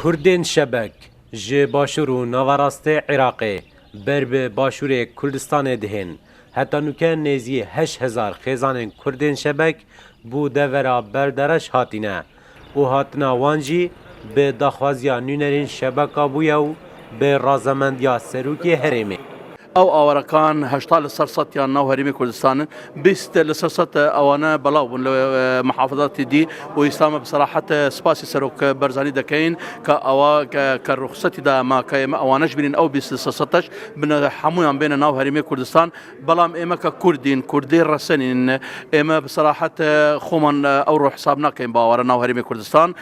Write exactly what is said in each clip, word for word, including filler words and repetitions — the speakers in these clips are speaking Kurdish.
Kurdên Şebek ji başûr û naverastê Iraqê ber bi başûrê Kurdistanê dihên. Heta nûke nêzî heşt hezar xêzanên Kurdên Şebek bo devera Berdereş hatine û hatina wan jî bi daxwaziya nûnerên Şebeka bûye û bi razemendiya serokê herêmê. Ew awarekan heştê li ser sed ya nav herêmê Kurdistan in, bîst li ser sed ewane belav bûn li, e, muhafizatê dî û îslam bi serahet, e, spasî Serok Barzanî dekeyin ke ewa ke, ke ruxsetî da me ke ême ewane ji bînîn ew bîst li ser sed bin hemûyan bêne nav herêmê Kurdistan. Belam ême ke Kurdîn, Kurdê resenîn, ême bi serahet, e, xoman, e, ew ro hesab nakeyin bawere nav herêmê Kurdistan.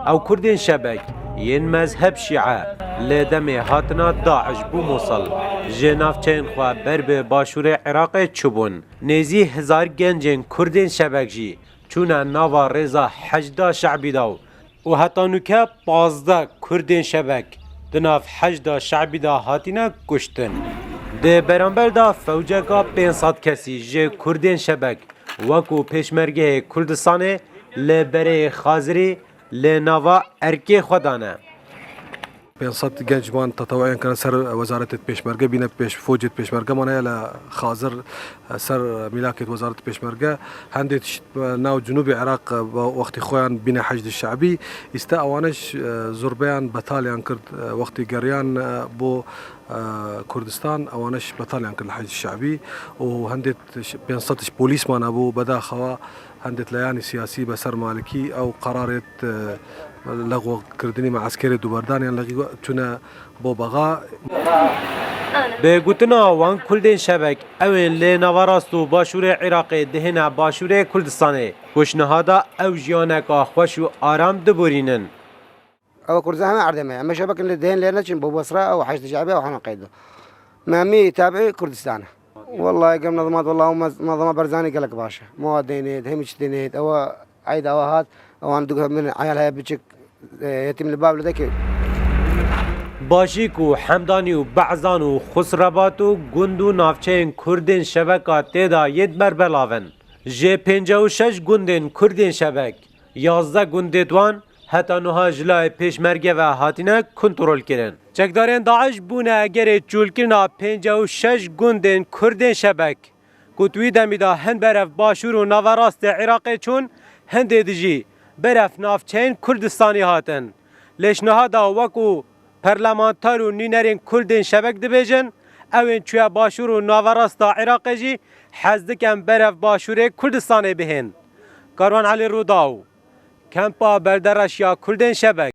Ew Kurdên Şebek yên mezheb Şîe li demê hatina DAIŞ bo Mosil ji navçeyên xwe ber bi başûrê Iraqê çûbûn. Nêzî hezar gencên Kurdên Şebek jî çûne nava rêza Heşda Şe'bî de û û heta nûke pazdeh Kurdên Şebek di nav Heşda Şe'bî de hatine kuştin. Di beramber de fewceka pênc sed kesî ji Kurdên Şebek wekû Pêşmergehê Kurdistanê li berê Xazirî li nava erkê xwe dane. Pênc sed genc wan tetewiyan kirin ser wezaretê pêşmerge, bîne pêş, focê pêşmerge mane ya li Xazir, ser mîlakê wezaret pêşmerge. Hendê tişt nav Cunûbê Iraq, e, wextî xweyan bîne Heşdî Şe'bî. Îste ewane ji, e, zurbeyan betaliyan kir, e, wextî geriyan, e, bo, e, Kurdistan, ewane ji betaliyan kir li Heşdî Şe'bî. Û hendê t-, pênc sed ji polîs mane bû bedaxewa. Hendê leyanî siyasî be ser Malikî ew qerarê, e, lexwkirdinî me eskerê duberdan yan lexî tune bo bexa. Bi gotina wan Kurdên Şebek, ew ên li naverast û başûrê Iraqê dihêne başûrê Kurdistanê, ku ji niha de ew jiyaneka xweş û aram diborînin. Ew Kurdistan heme erdê me ye. Em şebekin li dihên lê neçin bo Basra ew Heşdî Şe'bî ew hene qeydo. Me hemî tabi'î Kurdistan e. Wallahî gel menazimat, wallahî ew mez-, menazama Barzanî gelek baş e. Mowa dênêt, hemî çi dênêt. Ewa eyda ewa hat, ewan du min eyal heye biçik, e, yetîm li bav li dekê. Başîk û Hemdanî û Behzan û Xusrebat û gund û navçeyên Kurdên Şebeka tê de yêt berbelav in. Ji pêncî û şeş gundên Kurdên Şebek, yazdeh gundê di wan heta nuha ji layê pêşmerge ve hatine kontrolkirin. Çekdarên DAIŞ bûne egerê çûlkirina pêncî û şeş gundên Kurdên Şebek, ku di wî demî de hin berev başûr û naverastê Iraqê çûn, hindê di jî berev navçeyên Kurdistanî hatin. Lê ji niha de wekû perlemanter û nûnerên Kurdên Şebek dibêjin, ew ên çûye başûr û naverasta Iraqê jî hez dikin berev başûrê Kurdistanê bihên. Karwan Elî Rûdaw, Kempa Berdereş ya Kurdên Şebek.